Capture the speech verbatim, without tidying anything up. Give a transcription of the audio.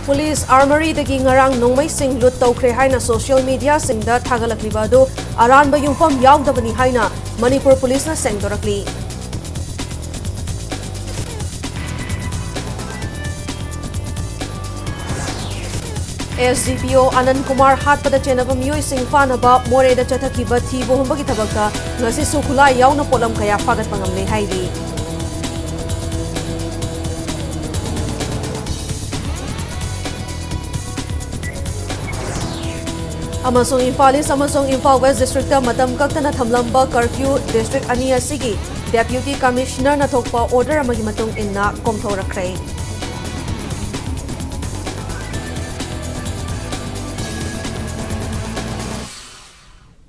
Police armouryꯗꯒꯤ ꯉꯔꯥꯡ ꯅꯣꯡꯃꯩꯁꯤꯡ ꯂꯨꯠ ꯇꯧꯈ꯭ꯔꯦ ꯍꯥꯏꯅ social mediaꯁꯤꯡꯗ ꯊꯥꯒꯠꯂꯛꯂꯤꯕ ꯑꯗꯨ ꯑꯔꯥꯟꯕ ꯌꯨꯝꯐꯝ ꯌꯥꯎꯗꯕꯅꯤ ꯍꯥꯏꯅ ꯃꯅꯤꯄꯨꯔ policeꯅ ꯁꯦꯡꯗꯣꯔꯛꯂꯤ꯫ SDPO ꯑꯅꯟ ꯀꯨꯃꯥꯔ ꯍꯥꯠꯄꯗ ꯆꯦꯟꯅꯕ ꯃꯤꯑꯣꯏꯁꯤꯡ ꯐꯥꯅꯕ ꯃꯣꯔꯦꯗ ꯆꯠꯊꯈꯤꯕ ꯊꯤꯕ ꯍꯨꯝꯕꯒꯤ ꯊꯕꯛꯇ ꯉꯁꯤꯁꯨ ꯈꯨꯠꯂꯥꯏ ꯌꯥꯎꯅ ꯄꯣꯠꯂꯝ ꯀꯌꯥ ꯐꯥꯒꯠꯄ ꯉꯝꯂꯦ ꯍꯥꯏꯔꯤ꯫ ꯑꯃꯁꯨꯡ ꯏꯝꯐꯥꯜ ꯏꯁ ꯑꯃꯁꯨꯡ ꯏꯝꯐꯥꯜ ꯋꯦꯁ districtꯇ ꯃꯇꯝ ꯀꯛꯇꯅ ꯊꯝꯂꯝꯕ curfew district ꯑꯅꯤ ꯑꯁꯤꯒꯤ Deputy Commissionerꯅ ꯊꯣꯛꯄ order ꯑꯃꯒꯤ ꯃꯇꯨꯡ ꯏꯟꯅ ꯀꯣꯝꯊꯣꯔꯛꯈ꯭ꯔꯦ꯫